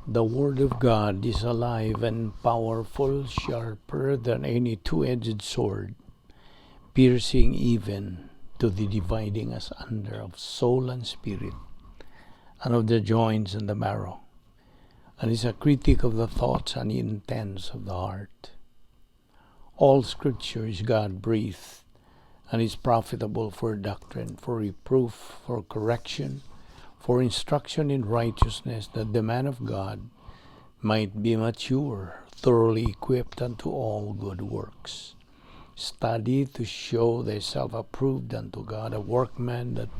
The Word of God is alive and powerful, sharper than any two-edged sword, piercing even to the dividing asunder of soul and spirit, and of the joints and the marrow, and is a critic of the thoughts and intents of the heart. All Scripture is God-breathed, and is profitable for doctrine, for reproof, for correction, for instruction in righteousness, that the man of God might be mature, thoroughly equipped unto all good works. Study to show thyself approved unto God, a workman that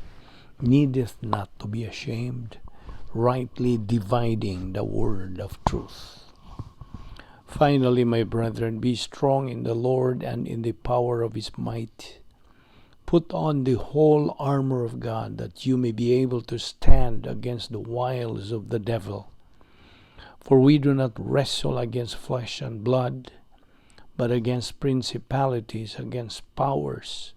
needeth not to be ashamed, rightly dividing the word of truth. Finally, my brethren, be strong in the Lord and in the power of his might. Put on the whole armor of God, that you may be able to stand against the wiles of the devil. For we do not wrestle against flesh and blood, but against principalities, against powers,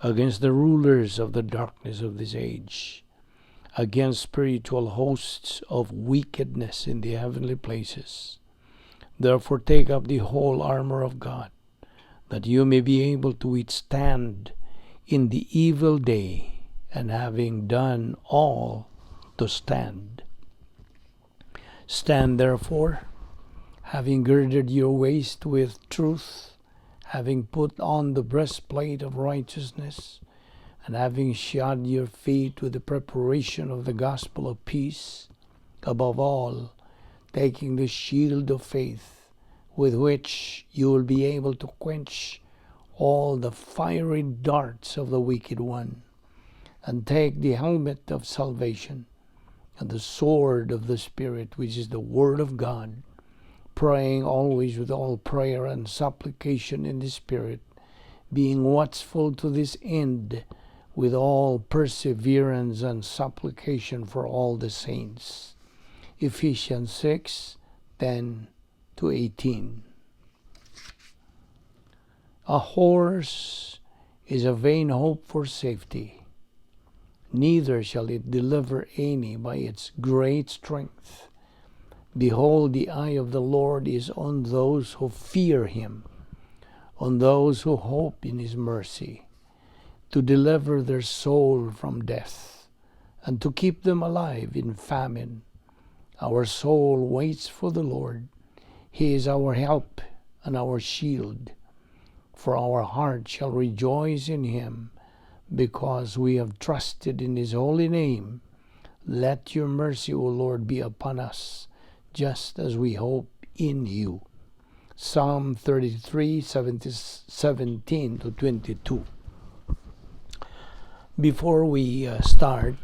against the rulers of the darkness of this age, against spiritual hosts of wickedness in the heavenly places. Therefore take up the whole armor of God, that you may be able to withstand in the evil day, and having done all, to stand. Stand therefore, having girded your waist with truth, having put on the breastplate of righteousness, and having shod your feet with the preparation of the gospel of peace, above all, taking the shield of faith, with which you will be able to quench all the fiery darts of the wicked one, and take the helmet of salvation and the sword of the Spirit, which is the word of God, praying always with all prayer and supplication in the Spirit, being watchful to this end with all perseverance and supplication for all the saints. Ephesians 6:10 to 18. A horse is a vain hope for safety, neither shall it deliver any by its great strength. Behold, the eye of the Lord is on those who fear him, on those who hope in his mercy, to deliver their soul from death, and to keep them alive in famine. Our soul waits for the Lord. He is our help and our shield. For our heart shall rejoice in him, because we have trusted in his holy name. Let your mercy, O Lord, be upon us, just as we hope in you. Psalm 33, 17 to 22. Before we start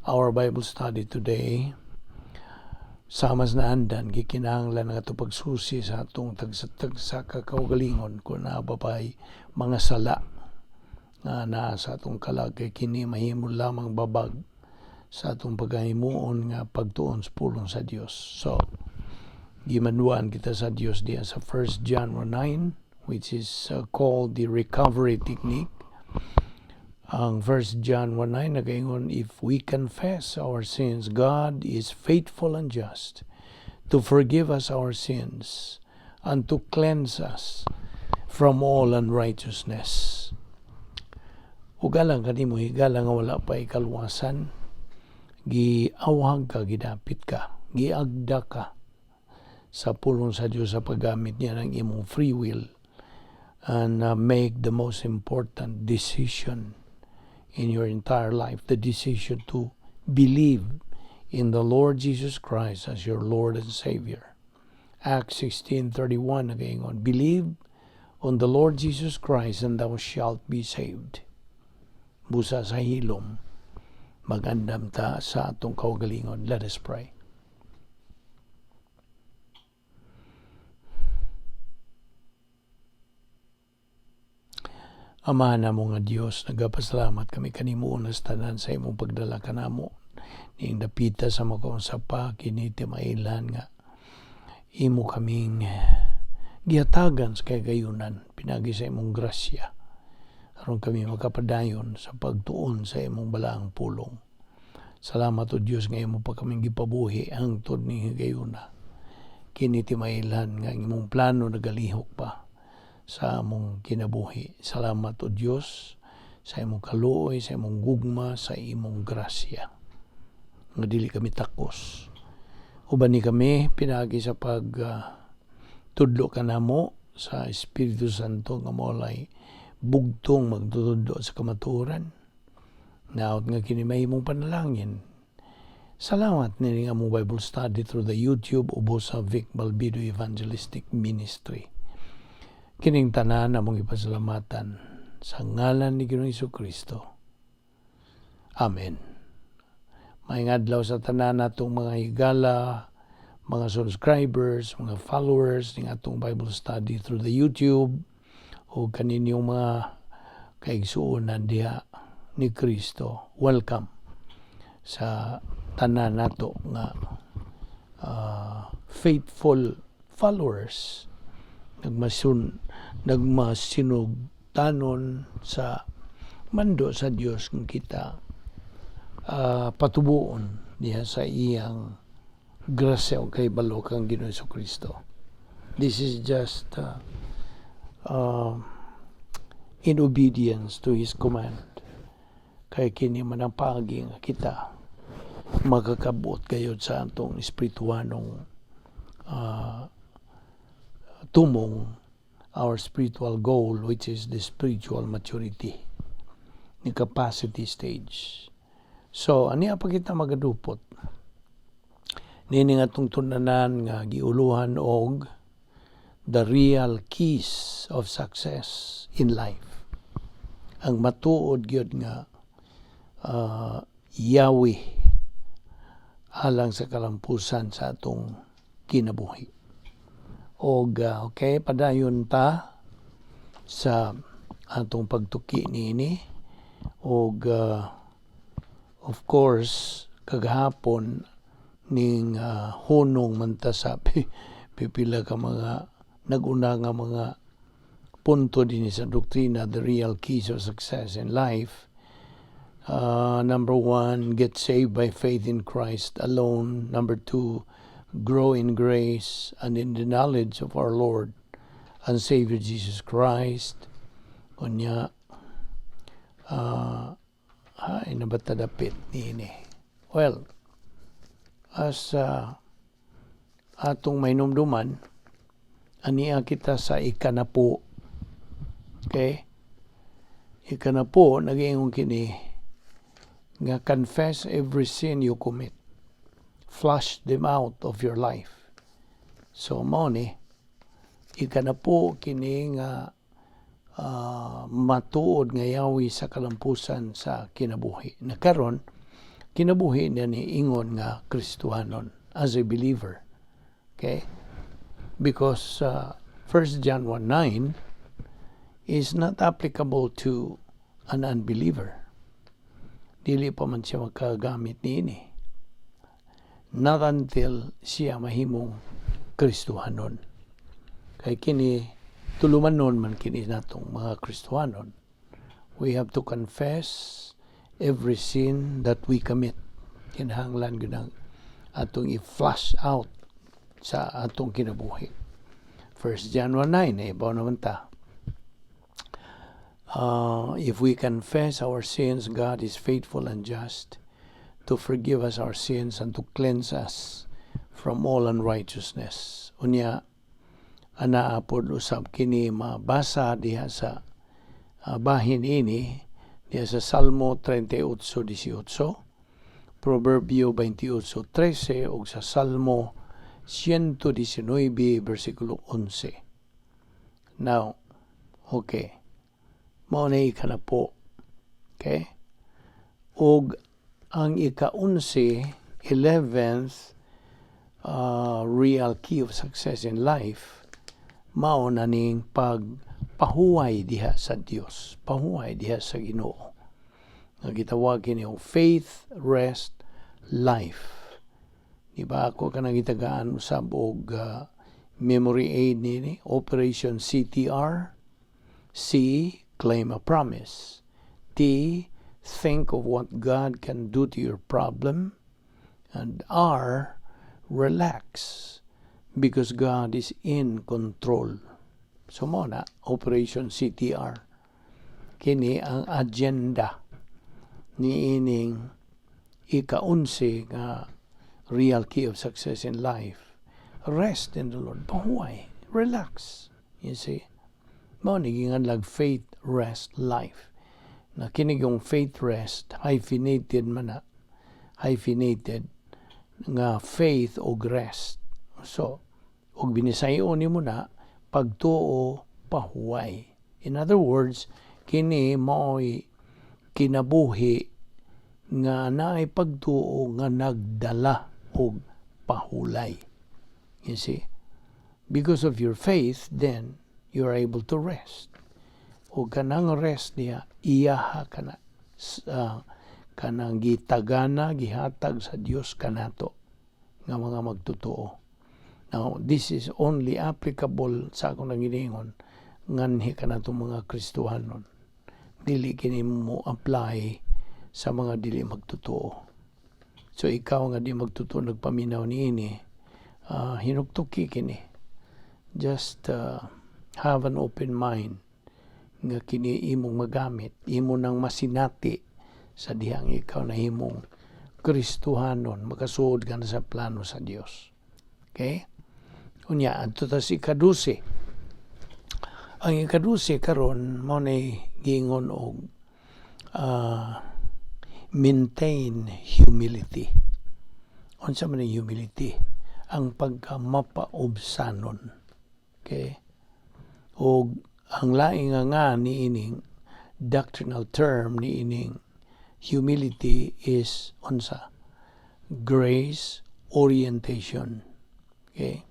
our Bible study today, sama sa naandan, gikinahanglan nga ato pagsusi sa atong tagsa-tagsa ka kaugalingon kung naa pa pa'y mga sala nga naa sa atong kalag, kay kini mahimo lamang babag sa atong pagkahimuon nga pagtuon sa pulong sa Dios. So, gimanduan kita sa Dios diya sa 1 John 1:9, which is called the recovery technique. Ang 1 John 1:9 nagaingon, "If we confess our sins, God is faithful and just to forgive us our sins and to cleanse us from all unrighteousness." Ug alang kanimo higala nga wala pa ikaluwasan, giawhag ka, gidapit ka, giagda ka sa pulong sa Dios sa paggamit niya ng imong free will and make the most important decision in your entire life, the decision to believe in the Lord Jesus Christ as your Lord and Savior. Acts 16:31 nagaingon, "Believe on the Lord Jesus Christ and thou shalt be saved." Busa sa hilom, magandam ta sa atong kaugalingon. Let us pray. Ama namo nga Dios, nagapasalamat kami kanimo una sa tanan sa imong pagdala kanamo ning dapita sa makaunsa pa kini timailan nga imo kaming gihatagan sa kagayunan pinagi sa imong grasya aron kami makapadayon sa pagtuon sa imong balaang pulong. Salamat, O Dios, nga imo pa kaming gipabuhi hangtod ni higayuna. Kini timailhan nga ang imong plano nagalihok pa sa among kinabuhi. Salamat, O Dios, sa imong kaluoy, sa imong gugma, sa imong grasya. Nga dili kami takos. Uban ni kami pinaagi sa pag tudlo kanamo sa Espiritu Santo nga mao'y bugtong magtutudlo sa kamatuoran. Naot nga kini mahimong panalangin. Salamat nini nga among Bible study through the YouTube ubos sa Vic Balbido Evangelistic Ministry. Kining tanan among ipasalamatan sa ngalan ni Ginoong Kristo. Amen. Maayong adlaw sa tanan natong mga higala, mga subscribers, mga followers ning atong Bible study through the YouTube o kaninyong mga kaigsuonan diha ni Kristo. Welcome sa tanan nato nga faithful followers nagmasinugtanon sa mando sa Dios kung kita patubuon diha sa iyang grasya o kahibalo kang Ginoong Kristo. This is just in obedience to His command. Kay kini man ang paagi nga kita makakabot gayod sa atong espirituanong tumong, our spiritual goal, which is the spiritual maturity, the capacity stage. So ania pa kita magadupot nini nga atong tun-anan nga giuluhan og the real keys of success in life, ang matuod gyud nga yawi alang sa kalampusan sa atong kinabuhi. Og okay, padayon ta sa atong pagtuki niini. Og of course, kagahapon ning hunong man ta sa pipila ka mga naguna nga mga punto din sa doktrina, the real keys of success in life. Number one, get saved by faith in Christ alone. Number two, grow in grace and in the knowledge of our Lord and Savior Jesus Christ. Unya, ay nabata dapit niini. Well, as atong mainumduman, ania kita sa ikanapo. Okay? Ikanapo, nag-iingon kini nga confess every sin you commit. Flush them out of your life. So mao ni ikanapo kini nga matuod nga yawi sa kalampusan sa kinabuhi. Na karon kinabuhi niya ni ingon nga Kristohanon as a believer. Okay? Because 1 John 1:9 is not applicable to an unbeliever. Dili pa man siya makagamit niini. Not until siya mahimong Kristohanon. Kay kini tulumanon man kini natong mga Kristohanon. We have to confess every sin that we commit. Kinahanglan gyud ang atong i-flush out sa atong kinabuhi. 1 John 1:9, eh, baw naman ta. If we confess our sins, God is faithful and just to forgive us our sins and to cleanse us from all unrighteousness. Unya, anaa pod usab kini mabasa diha sa bahin ini diha sa Salmo 38:18, Proverbio 28:13 ug sa Salmo 119 versikulo 11. Now, okay. Mao na ikanapo. Okay? Og ang ika-11, 11th real key of success in life, mao na ning pagpahuway diha sa Dios, pahuway diha sa Ginoo. Nga gitawag kini og faith, rest, life. Di ba ako kanang gitagaan usab og memory aid nini, Operation CTR, C, claim a promise, T, Think of what God can do to your problem. And R, relax because God is in control. So mao na, Operation CTR. Kini ang agenda ni ining ika-11 nga real key of success in life. Rest in the Lord. Pahuway. Relax. You see? Mao ni giingon faith, rest, life. Na kini yung faith rest, hyphenated man na, hyphenated nga faith og rest. So, og binisayon nimo na pagtuo, pahuway. In other words, kini mao'y kinabuhi nga naay pagtuo nga nagdala og pahulay. You see? Because of your faith, then you are able to rest. O kanang rest niya, iyaha kana kanang gitagana, gihatag sa Dios kanato nga mga magtotoo. Now, this is only applicable sa akong nanginingon nganhi kanato mga Kristohanon. Dili kini mo apply sa mga dili magtotoo. So ikaw nga di magtotoo nagpaminaw niini, hinuktuki kini. Just have an open mind nga kini imong magamit, imo nang masinati sa dihang ikaw na himong Kristohanon, makasuod ka na sa plano sa Dios. Okay? Unya, adto ta sa ika-12. Ang ika-12 karon mao ni giingon og maintain humility. Unsa man ang humility? Ang pagka mapaubsanon. Okay? Og ang laing nga ni ining doctrinal term ni ining humility is unsa? Grace orientation. Okay?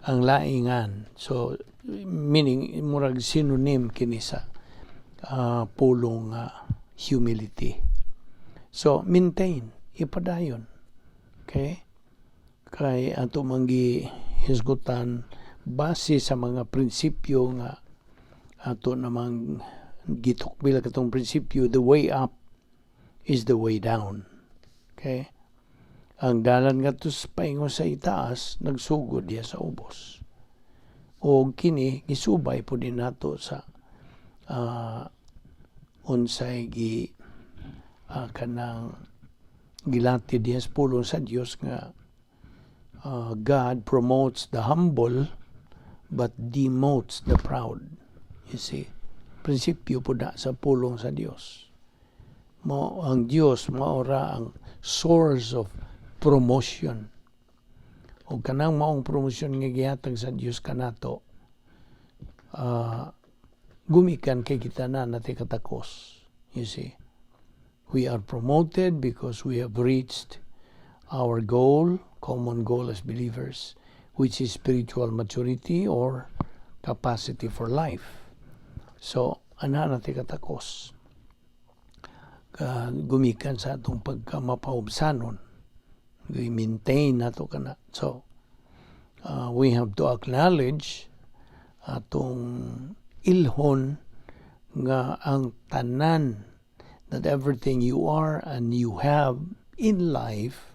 Ang laingan. So meaning murag synonym kini sa pulong humility. So maintain, ipadayon. Okay? Kay ato mang gihisgutan base sa mga prinsipyo nga ato namang gitukbil katong prinsipyo, the way up is the way down. Okay? Ang dalan ngadto sa paingon sa itaas nagsugod diya sa ubos. O kini gisubay po din nato sa unsay gi kanang gilati diya sa pulong sa Dios nga God promotes the humble but demotes the proud. You see? Prinsipyo po na sa pulong sa Dios. Mo ang Dios mao ra ang source of promotion. O kanang maong promosyon nga gihatag sa Dios kanato, gumikan kay kita na nati katakos. You see? We are promoted because we have reached our goal, common goal as believers, which is spiritual maturity or capacity for life. So, ana nati katakos. Ka, gumikan sa atong pagka mapaubsanon. We maintain nato kana. So, we have to acknowledge atong ilhon nga ang tanan, that everything you are and you have in life,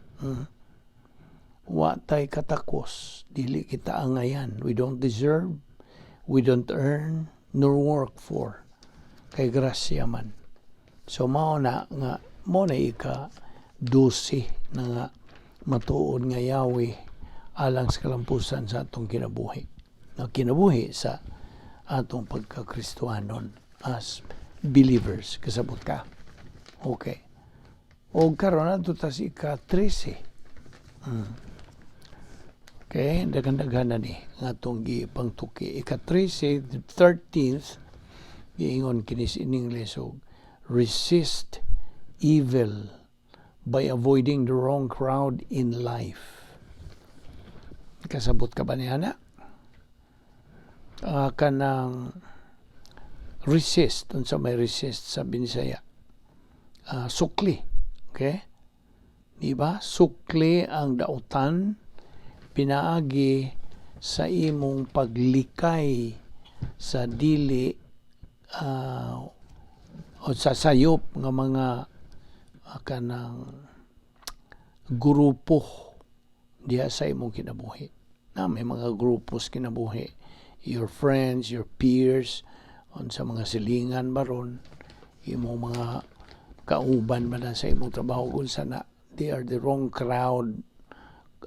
wa tay katakos, dili kita angayan. We don't deserve, we don't earn nor work for, kay grasya man. So mao na nga mao na ika 12 na nga matuod nga yawi alang sa kalampusan sa atong kinabuhi na kinabuhi sa atong pagkakristohanon as believers. Kasabot ka? Okay. O karon adto ta sa ika 13. Okay, daghan-daghan na ni nga atong gipangtuki. Ika 13, the 13th, giingon kini in English og resist evil by avoiding the wrong crowd in life. Kasabot ka ba niya na? Kanang resist, unsa may resist sa Binisaya? Sukli. Okay? Di ba? Sukli ang dautan pinaagi sa imong paglikay sa dili O sa sayop nga mga kanang grupo diha sa imong kinabuhi. Na may mga grupo sa kinabuhi. Your friends, your peers, on sa mga silingan baron, imong mga kauban ba na sa imong trabaho kung sana they are the wrong crowd.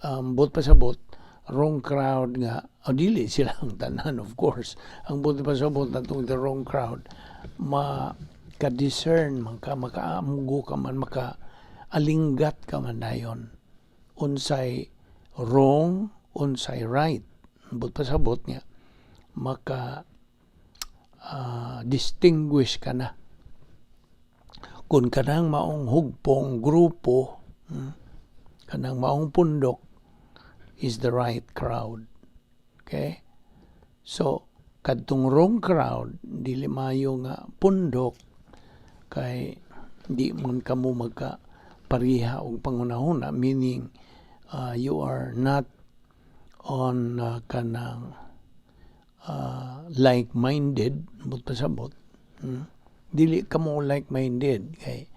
Buot pasabot, wrong crowd nga, oh, dili sila ang tanan, of course. Ang buot pasabot natong the wrong crowd, ma ka-discern man ka, makaamgo ka man, maka alinggat ka man dayon unsay wrong, unsay right. Buot pasabot nga maka distinguish ka na kung kanang maong hugpong grupo, kanang maong pundok is the right crowd. Okay? So, kadtong wrong crowd, dili maayo nga pundok kay di man kamo magka pareha og panghunahuna, meaning you are not on kanang like-minded, buot pasabot. Dili kamo like-minded kay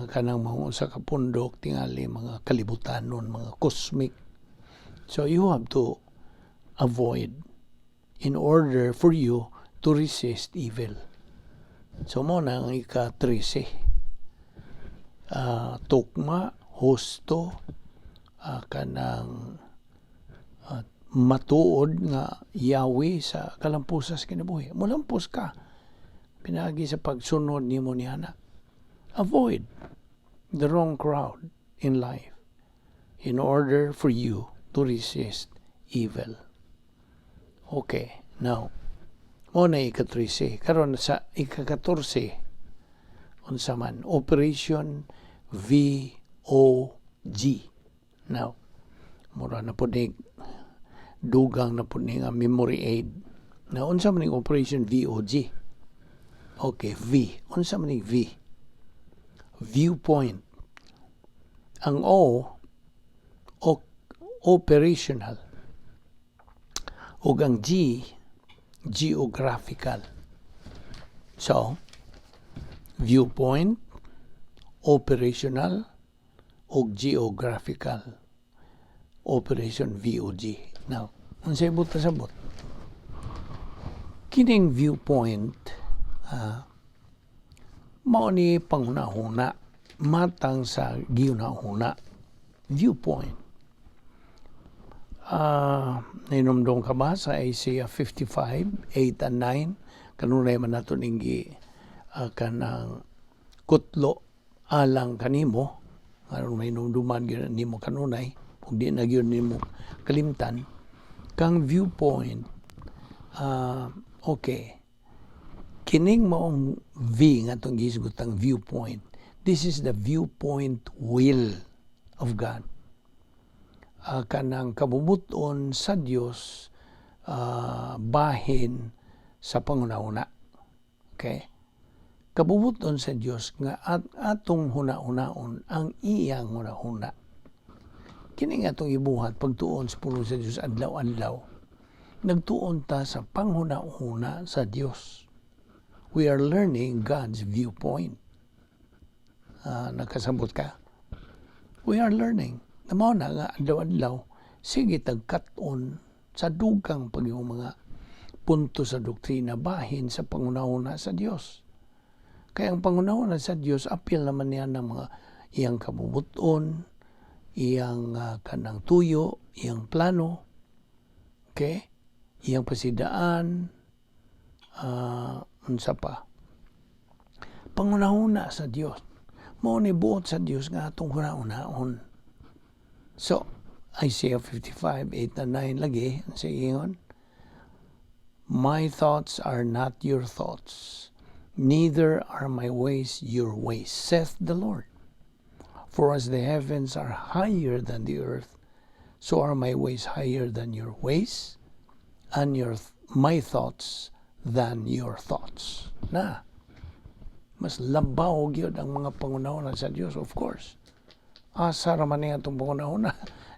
kanang mga usa ka pundok tingali mga kalibutanon, mga cosmic. So you have to avoid in order for you to resist evil. So mao na ang ika-13. Tukma, husto, kanang matuod nga yawi sa kalampusas kinabuhi. Mulampos ka pinaagi sa pagsunod nimo niana. Avoid the wrong crowd in life in order for you to resist evil. Okay, now, mao na ika-13. Karon sa ika-14, unsa man? Operation VOG. Now, mura na pod ni dugang na pod ni nga memory aid. Now, unsa man ning Operation VOG? Okay, V. Unsa man ning V? Viewpoint. Ang O, operational. Ug ang G, geographical. So, viewpoint, operational, ug geographical. Operation VOG. Now, unsay buot pasabot? Kining viewpoint, mao ni panghuna-huna, matang sa gihuna-huna, viewpoint. Nahinumdom ka ba sa Isaiah 55, 8 and 9? Kanunay man nato ning gi kanang kutlo alang kanimo aron mahinumduman gyud nimo kanunay ug di na gyud nimo kalimtan kang viewpoint. Okay, kining maong V nga atong gihisgutang viewpoint, this is the viewpoint will of God, kanang kabubut-on sa Dios bahin sa panghuna-huna. Okay, kabubut-on sa Dios nga at atong huna-hunaon ang iyang hunahuna. Kini nga atong ibuhat pagtuon sa pulong sa Dios adlaw-adlaw, nagtuon ta sa panghuna-huna sa Dios. We are learning God's viewpoint. Nakasabot ka? We are learning. Na mao na nga adlaw-adlaw sige tagkat-on sa dugang pag yung mga punto sa doktrina bahin sa panghunahuna sa Dios. Kaya ang panghunahuna sa Dios apil naman niya ng mga iyang kabubuton, iyang kanang tuyo, iyang plano, okay? Iyang pasidaan, unsa pa. Panghunahuna sa Dios. Mao ni buot sa Dios nga atong hunahunaon. So, Isaiah 55, 8 and 9 lagi, sa ingon, "My thoughts are not your thoughts, neither are my ways your ways, saith the Lord. For as the heavens are higher than the earth, so are my ways higher than your ways, and your my thoughts than your thoughts." Na, mas labaw gyud ang mga panghunahuna sa Dios, of course. Asa ra man niya itong panghunahuna?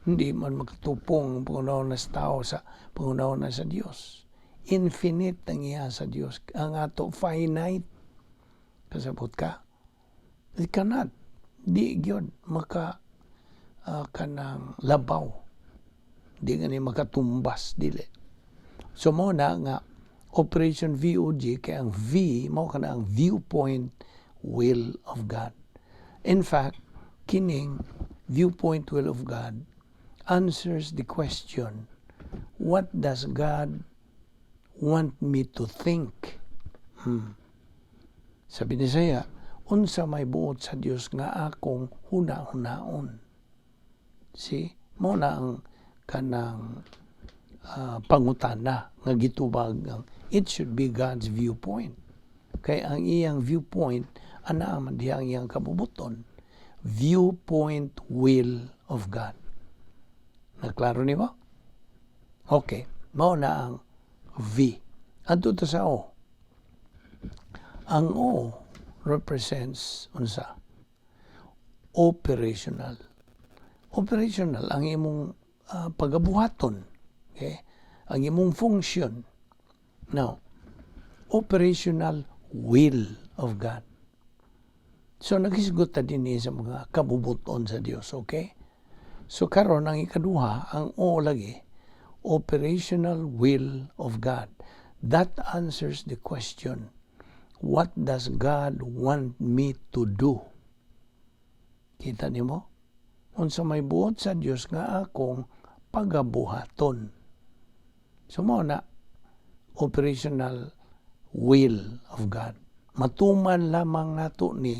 Hindi man makatupong ang panghunahuna sa tao sa panghunahuna sa Dios. Infinite ang iya sa Dios. Ang ato finite. Kasabot ka? It cannot. Di gyud maka kanang labaw. Di gani makatumbas, dili. So mao na nga Operation VOG, kay ang V mao kana ang viewpoint will of God. In fact, kining viewpoint will of God answers the question, "What does God want me to think?" Sabi ni saya, unsa may buot sa Dios nga akong huna-hunaon? See? Mao na ang kanang pangutana nga gitubag ang it should be God's viewpoint. Kay ang iyang viewpoint, ana man diha ang iyang kabubuton. Viewpoint will of God. Naklaro ni mo? Okay. Mao na ang V. Adto ta sa O. Ang O represents unsa? Operational. Operational ang imong pagabuhaton. Okay? Ang imong function. Now, operational will of God. So naghisgot ta din sa mga kabubuton sa Dios, okay? So karon ang ikaduha, ang O lagi, operational will of God. That answers the question, "What does God want me to do?" Kita nimo? Unsa may buot sa Dios nga akong pagabuhaton? So mao na operational will of God. Matuman lamang nato ni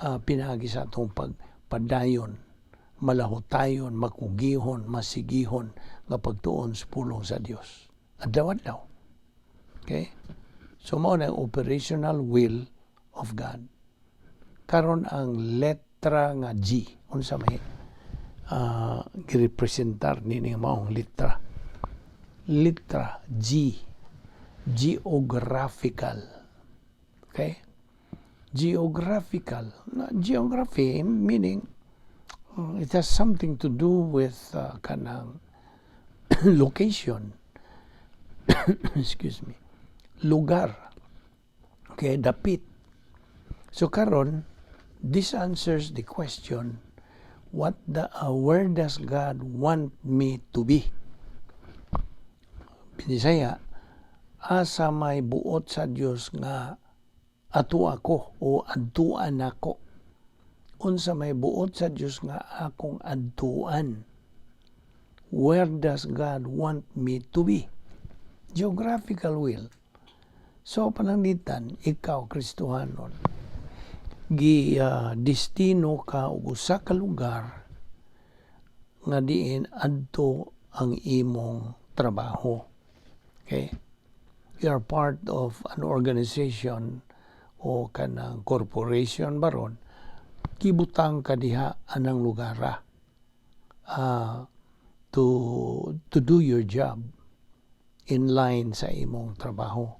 pinaagi sa atong pagpadayon, malahutayon, makugihon, masigihon nga pagtuon sa pulong sa Dios. Adlaw-adlaw. Okay? So mao na ang operational will of God. Karon ang letra nga G, unsa may girepresentar nini nga maong letra? Letra G, geographical. Okay? Geographical. Geography meaning it has something to do with kanang location. Excuse me. Lugar. Okay, dapit. So karon, this answers the question, what the where does God want me to be? Binisaya, asa may buot sa Dios nga ato ako o adtuan nako? Unsa may buot sa Dios nga akong adtuan? Where does God want me to be? Geographical will. So pananglitan ikaw Kristohanon, gi destino ka og usa ka lugar nga diin adto ang imong trabaho. Okay? You are part of an organization o kanang corporation baron, gibutang ka diha anang lugara to do your job in line sa imong trabaho.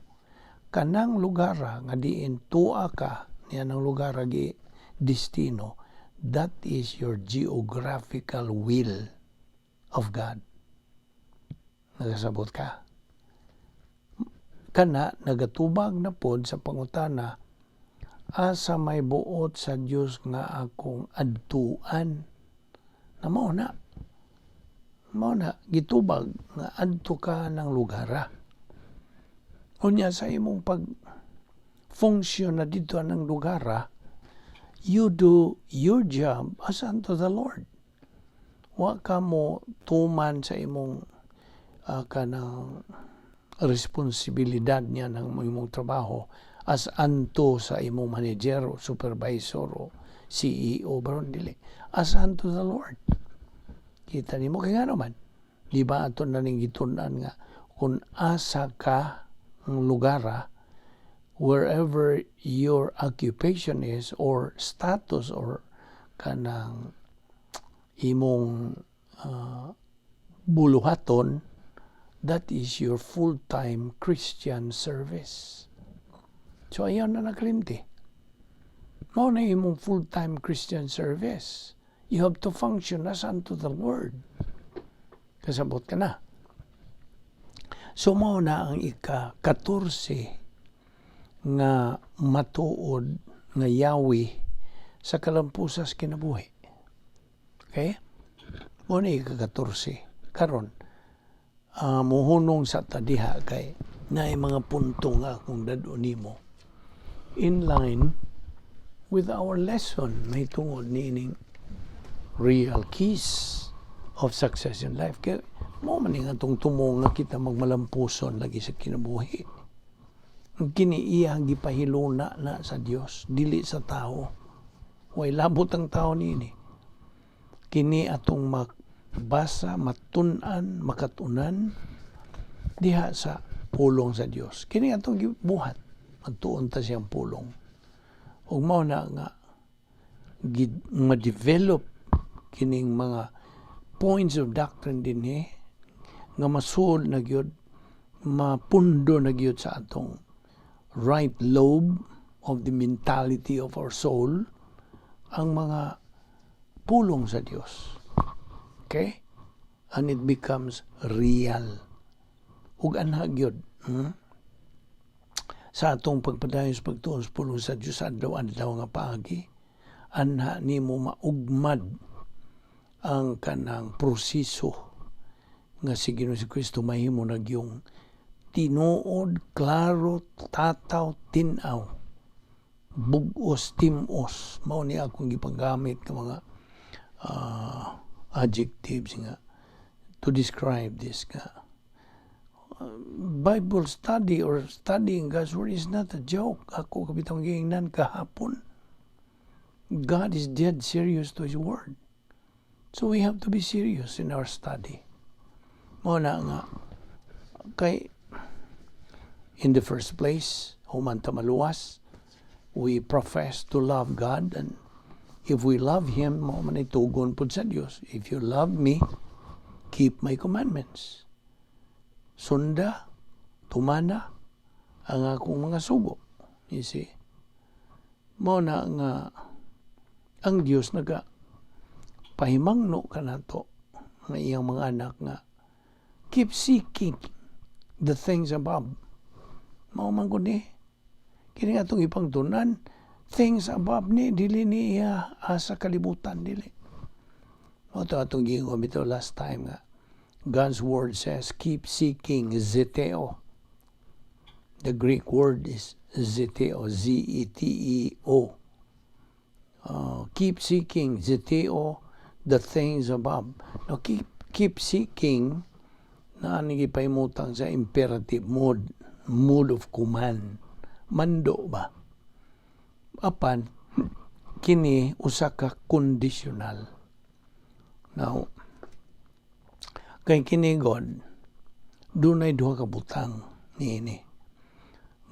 Kanang lugara nga diin tua ka niya ng lugar gi destino, that is your geographical will of God. Nagasabot ka? Kana nagatubag na pod sa pangutana, asa may buot sa Dios nga akong adtuan? Na mao na gitubag nga adto ka ng lugara. Unya sa imong pag function na dito ng lugara, you do your job as unto the Lord. Wa ka mo tuman sa imong kanang responsibilidad niya ng imong trabaho as unto sa imong manager o supervisor o CEO baron, dili, as unto the Lord. Kita nimo? Kay nga naman, di ba, ato na ning gitun-an nga kung asa ka ng lugara, wherever your occupation is or status or kanang imong buluhaton, that is your full-time Christian service. So ayaw na nagkalimti. Mao na imong full-time Christian service. You have to function as unto the Lord. Kasabot ka na? So mao na ang ika-14 Nga matuod nga yawi sa kalampusas kinabuhi. Okay? Mao ni ika-14. Karon, muhunong sa ta diha kay naay mga punto nga akong dad-on nimo in line with our lesson may tungod niining real keys of success in life. Kay mao man ni nga atong tumo nga kita magmalampuson lagi sa kinabuhi. Kini iyang gipahiluna na sa Dios, dili sa tao. Way labot ang tao niini. Kini atong mabasa, matun-an, makatunan diha sa pulong sa Dios. Kini atong gibuhat. Magtuon ta siyang pulong. Ug mao na nga ma-develop kining mga points of doctrine dinhi nga masuod na gyud, mapundo na gyud sa atong right lobe of the mentality of our soul ang mga pulong sa Dios. Okay? And it becomes real. Ug anha gyud, Sa atong pagpadayon sa pagtuon sa pulong sa Dios adlaw-adlaw nga paagi, anha nimo maugmad ang kanang proseso nga si Ginoong Kristo mahimo na gyung tinuod, klaro, tataw, tin-aw, bug-os, tim-os. Mao ni akong gipanggamit nga mga adjectives nga to describe this nga Bible study or studying God's Word is not a joke. Ako kabitong giingnan kahapon. God is dead serious to His Word. So we have to be serious in our study. Mao na nga, kay in the first place, human ta maluwas, we profess to love God, and if we love Him, mao man tugon pud sa Dios. "If you love me, keep my commandments." Sunda, tumana ang akong mga sugo. You see? Mao na nga ang Dios naga pahimangno kanato nga iyang mga anak nga keep seeking the things above. Mao man gud ni. Kini atong ipangtunan, things above ni, dili ni iya sa kalibutan, dili. Mao to atong giingon bitaw last time nga God's word says keep seeking, zeteo. The Greek word is zeteo, zeteo. Keep seeking, zeteo, the things above. Now keep seeking na ni gipahimutang sa imperative mode, mode of command. Mando ba? Apan kini usa ka conditional. Now, kay kini God, dunay duha ka butang niini.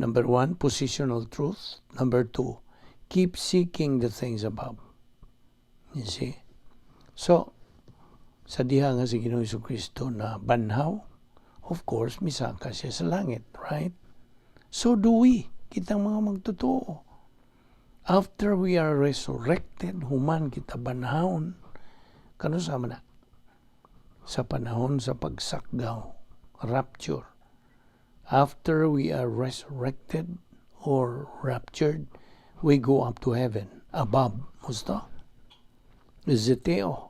Number one, positional truth. Number two, keep seeking the things above. You see? So, sa diha nga si Ginoong Kristo na banhaw, of course, misaka siya sa langit, right? So do we, kitang mga magtotoo. After we are resurrected, human kita banhawon, kano sa man na? Sa panahon sa pagsakgaw, rapture. After we are resurrected or raptured, we go up to heaven, above. Gusto? Zeteo.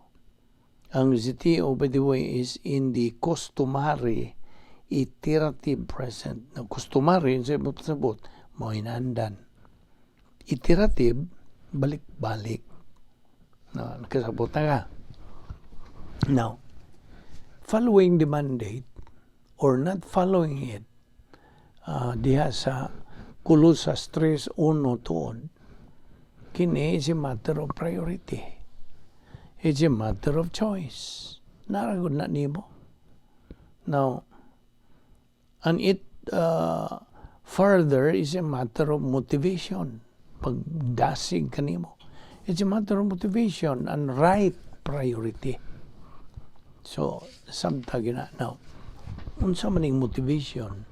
Ang zeteo, by the way, is in the customary iterative present. Now, customary, sa sabot, mao hinandan. Iterative, balik-balik. No, nakasabot na ka. Now, following the mandate or not following it, diha sa Colosas 3.1 tuod, kini is a matter of priority. It's a matter of choice. Naa ra gud na nimo. Now, and it further is a matter of motivation. Pagdasig kanimo. It's a matter of motivation and right priority. So, samtang na. Now, unsa man ning motivation?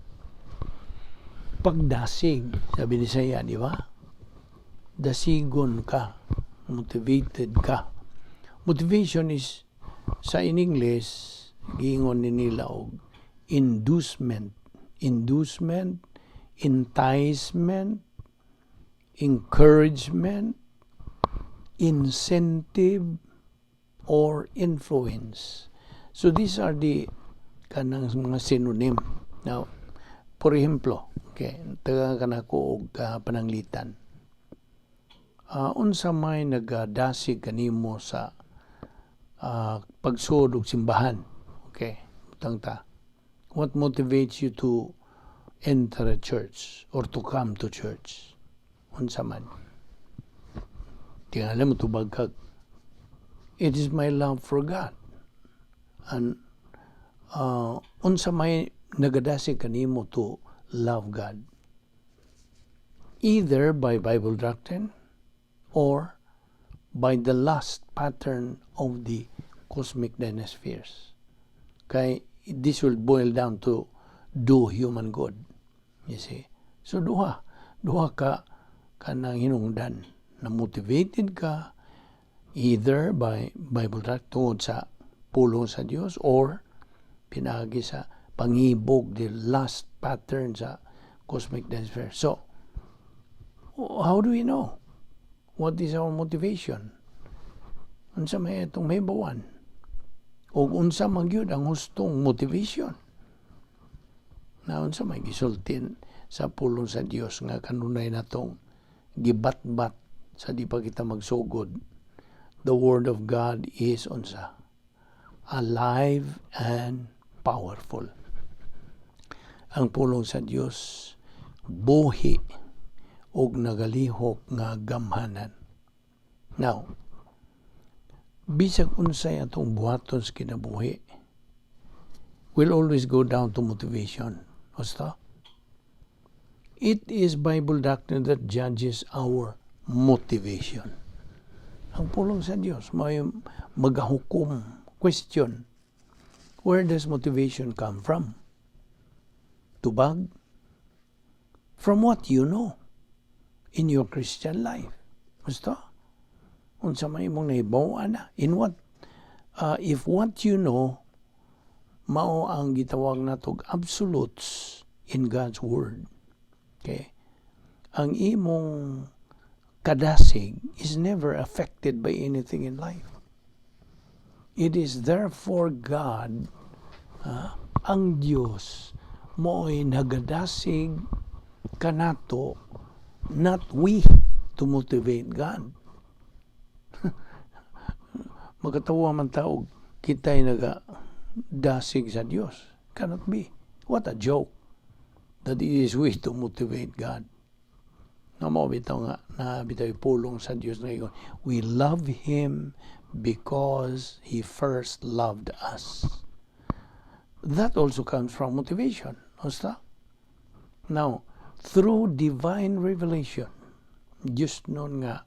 Pagdasig, sabi ni Saya, di ba? Dasigon ka, motivated ka. Motivation is, sa in English, giingon ni nila og inducement. Inducement, Enticement, encouragement, incentive, or influence. So these are the kanang mga synonym. Now, por ehemplo, okay, tagaan ka nako og pananglitan. Unsa may nagadasig kanimo sa pagsud og simbahan? Okay, butang ta. What motivates you to enter a church or to come to church? Unsa man? Tingala mo tubag kag, "It is my love for God." And unsa may nagadasig kanimo to love God? Either by Bible doctrine or by the lust pattern of the cosmic dynaspheres. Kay this will boil down to do human good. You see? So duha ka kanang hinungdan na motivated ka either by Bible doctrine, tungod sa pulong sa Dios, or pinaagi sa pangibog, the lust pattern sa cosmic dynasphere. So, how do we know? What is our motivation? Unsa may atong mahibawan? O unsa man gyud ang hustong motivation? Na unsa may gisultin sa pulong sa Dios nga kanunay natong gibatbat sa di pa kita magsugod? The word of God is unsa? Alive and powerful. Ang pulong sa Dios buhi ug nagalihok nga gamhanan. Now, bisag unsay atong buhaton sa kinabuhi will always go down to motivation. Basta? It is Bible doctrine that judges our motivation. Ang pulong sa Dios may magahukom. Question, where does motivation come from? Tubag? From what you know in your Christian life. Basta? Unsa may imong nahibaw-an na? In what if what you know mao ang gitawag natog absolutes in God's word. Okay? Ang imong kadasig is never affected by anything in life. It is therefore God, ang Diyos, mo'y nagadasig kanato, not we to motivate God. Magkatawa man tao, kita'y nagadasig sa Diyos. Cannot be. What a joke that it is we to motivate God. Nga mao bitaw nga na bitaw pulong sa Dios na ingon, "We love Him because He first loved us." That also comes from motivation. Basta? Now, through divine revelation, just noon nga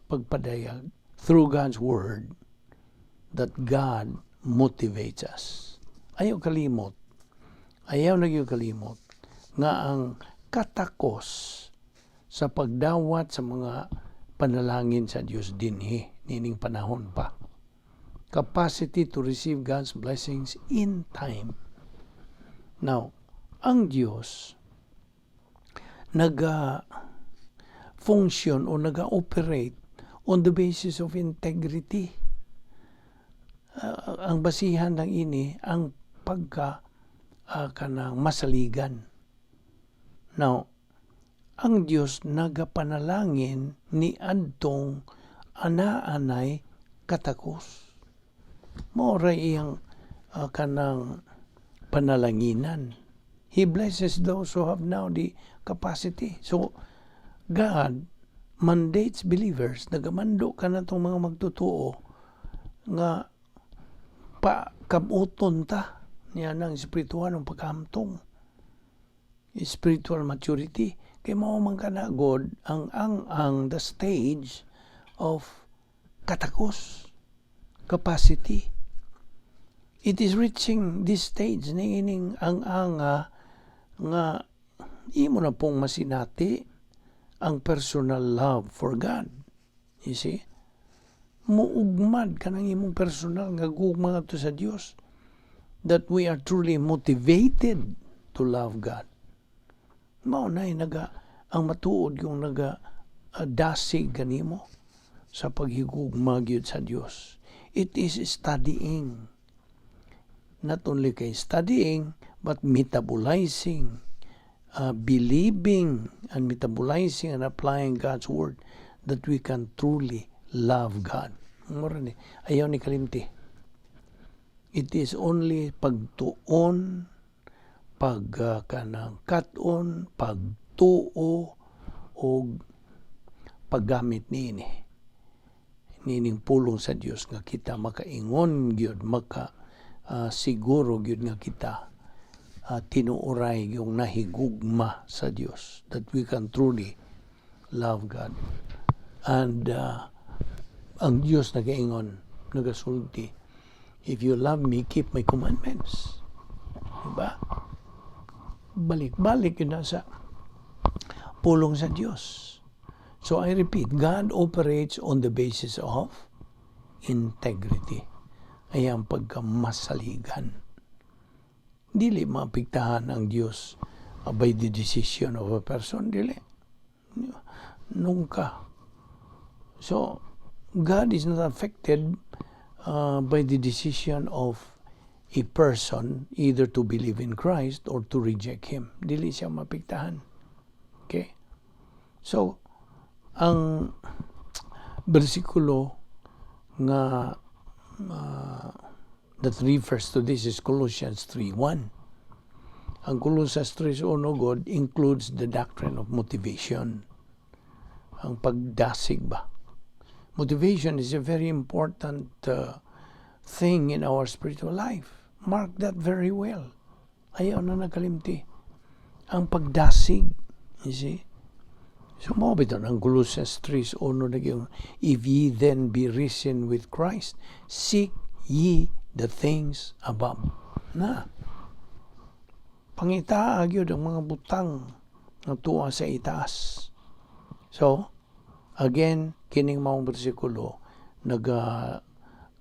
pagpadayag, through God's word, that God motivates us. Ayaw kalimot. Ayaw na gyud kalimot nga ang katakos sa pagdawat sa mga panalangin sa Dios dinhi nining panahon pa. Capacity to receive God's blessings in time. Now, ang Dios naga function o naga-operate on the basis of integrity. Ang basihan ng ini ang pagka kanang masaligan. Now, ang Dios nagapanalangin ni adtong ana-anay katakos. Mao ray iyang kanang panalanginan. He blesses those who have now the capacity. So, God mandates believers, nagamando ka na itong mga magtotoo nga pa kabuton ta niya ng espiritual ng pagkahamtong, spiritual maturity, kay mao man kana God ang the stage of katakos, capacity. It is reaching this stage ni ining ang nga imo na pong masinati ang personal love for God. You see, muugmad kanang imong personal nga gugma ngadto sa Dios, that we are truly motivated to love God. Mao na naga ang matuod yung naga dasig kanimo sa paghigugma gyud sa Dios. It is studying. Not only kay studying, but metabolizing, believing and metabolizing and applying God's word that we can truly love God. Mura ni, ayaw ni kalimti. It is only pagtuon, pag kanang kat-on, pagtuo, o paggamit niini. Niining pulong sa Dios nga kita makaingon gyud, maka siguro gyud nga kita tinuoray yung nahigugma sa Dios, that we can truly love God. And ang Dios nagaingon, nagasulti, "If you love me, keep my commandments." Diba? Balik-balik yun na sa pulong sa Dios. So I repeat, God operates on the basis of integrity. Ay ang pagkamasaligan. Dili maapektahan ang Dios by the decision of a person. Dili. Nunca. So, God is not affected by the decision of a person either to believe in Christ or to reject Him. Dili siya maapektahan. Okay? So, ang bersikulo nga that refers to this is Colossians 3:1. Ang Colossians 3:1 God includes the doctrine of motivation. Ang pagdasig ba? Motivation is a very important thing in our spiritual life. Mark that very well. Ayaw na nakalimti. Ang pagdasig, you see? So mao bitaw ang Colossians 3:1 naging, "If ye then be risen with Christ, seek ye the things above." Na. Pangitaa gyud ang mga butang nga tuwa sa itaas. So, again, kining maong bersikulo naga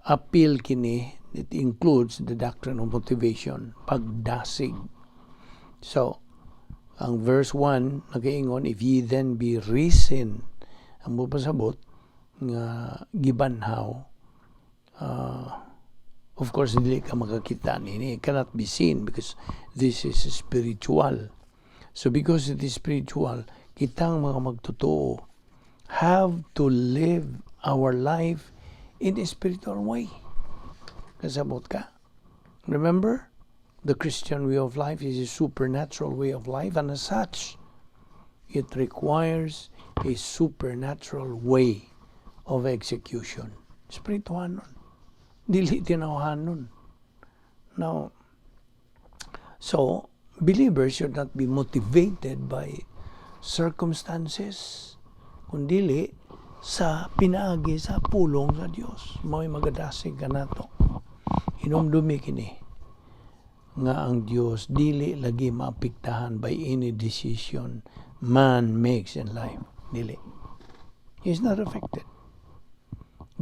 appeal kini, it includes the doctrine of motivation, pagdasig. So, ang verse 1 nagaingon, "If ye then be risen," ang mupasabot nga gibanhaw, of course dili ka makakita nini. It cannot be seen because this is spiritual. So because it is spiritual, kitang mga magtotoo have to live our life in a spiritual way. Kasabot ka? Remember, the Christian way of life is a supernatural way of life, and as such, it requires a supernatural way of execution. Spiritual nun. Dili tinawhan. Now, so, believers should not be motivated by circumstances, kundili sa pinaagi sa pulong sa Dios. Mao'y magadasig kanato. Hinumdumi kini nga ang Dios dili lagi maapektahan by any decision man makes in life. Dili. He is not affected.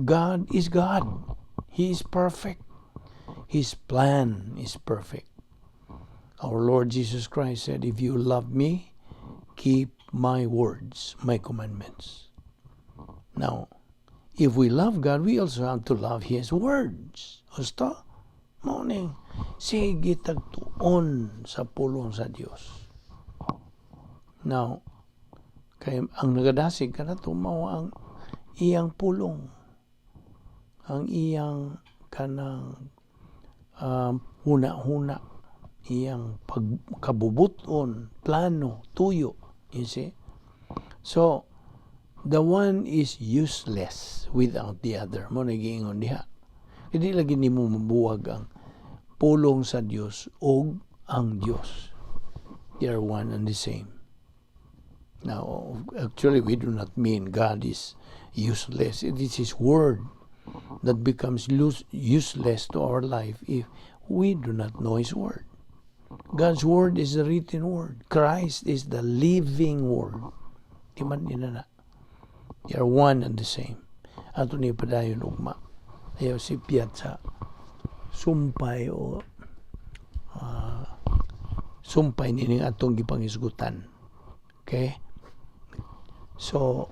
God is God. He is perfect. His plan is perfect. Our Lord Jesus Christ said, "If you love me, keep my words, my commandments." Now, if we love God, we also have to love His words. Husto? Mao ning sige tagtuon sa pulong sa Dios. Now, kay ang nagadasig kanato mao ang iyang pulong. Ang iyang kanang huna-huna, iyang pagkabubuton, plano, tuyo. You see? So, the one is useless without the other. Mao na giingon diha. Hindi lagi nimo mabuwag ang pulong sa Dios o ang Dios. They are one and the same. Now, actually, we do not mean God is useless. It is His Word that becomes useless to our life if we do not know His Word. God's Word is the written Word. Christ is the living Word. Di man na. They are one and the same. Ato ni padayon ugma. Ayaw sipyat sa sumpay o sumpay nining atong gipangisgutan. Okay? So,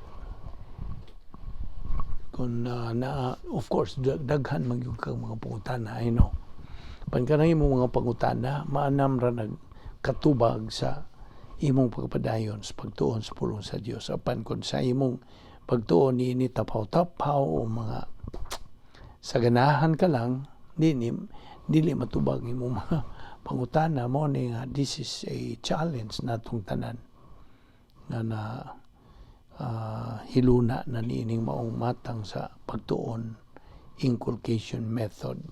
kung na, of course, daghan man gyud kang mga pangutana, I know. Pan kanang imong mga pangutana, maanam ra nagkatubag sa imong pagpadayon sa pagtuon sa pulong sa Dios. Apan kung sa imong pagtuon niini tapaw-tapaw o mga sa ganahan ka lang, di ni dili matubag imong mga pangutana. Mo ni nga this is a challenge natong tanan nga na hiluna na niining maong matang sa pagtuon, inculcation method,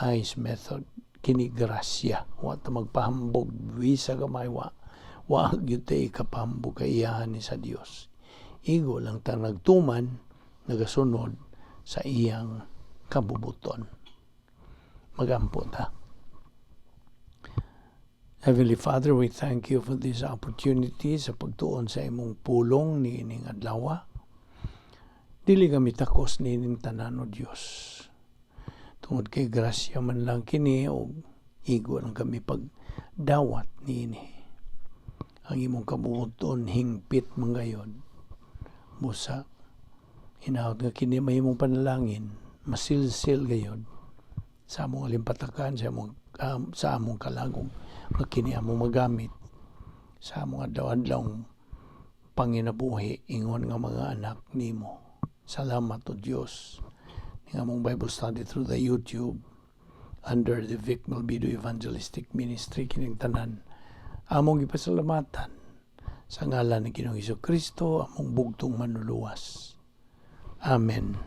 ICE method. Kini grasya, wa ta magpahambog bisa gamay, wa gyud tay kapahambog kay iyahan ni sa Dios. Igo lang ta nagtuman, nagasunod sa iyang kabubuton. Magampo ta. Heavenly Father, we thank you for this opportunity sa pagtuon sa imong pulong niining adlaw. Dili kami takos niining tanan, O Dios. Tungod kay grasya man lang kini o igo lang kami pagdawat niini. Ang imong kabubuton hingpit man gayod. Busa hinaot nga kini mahimong panalangin, masilsil gayod sa among alimpatakan, sa among kalagong nga kini among magamit sa among adlaw-adlaw panginabuhi ingon nga mga anak nimo. Salamat, O Dios. Ning among Bible study through the YouTube under the Vic Malbido Evangelistic Ministry, kining tanan among gipasalamatan sa ngalan ni Ginoong Hesus Kristo, among bugtong manluluwas. Amen.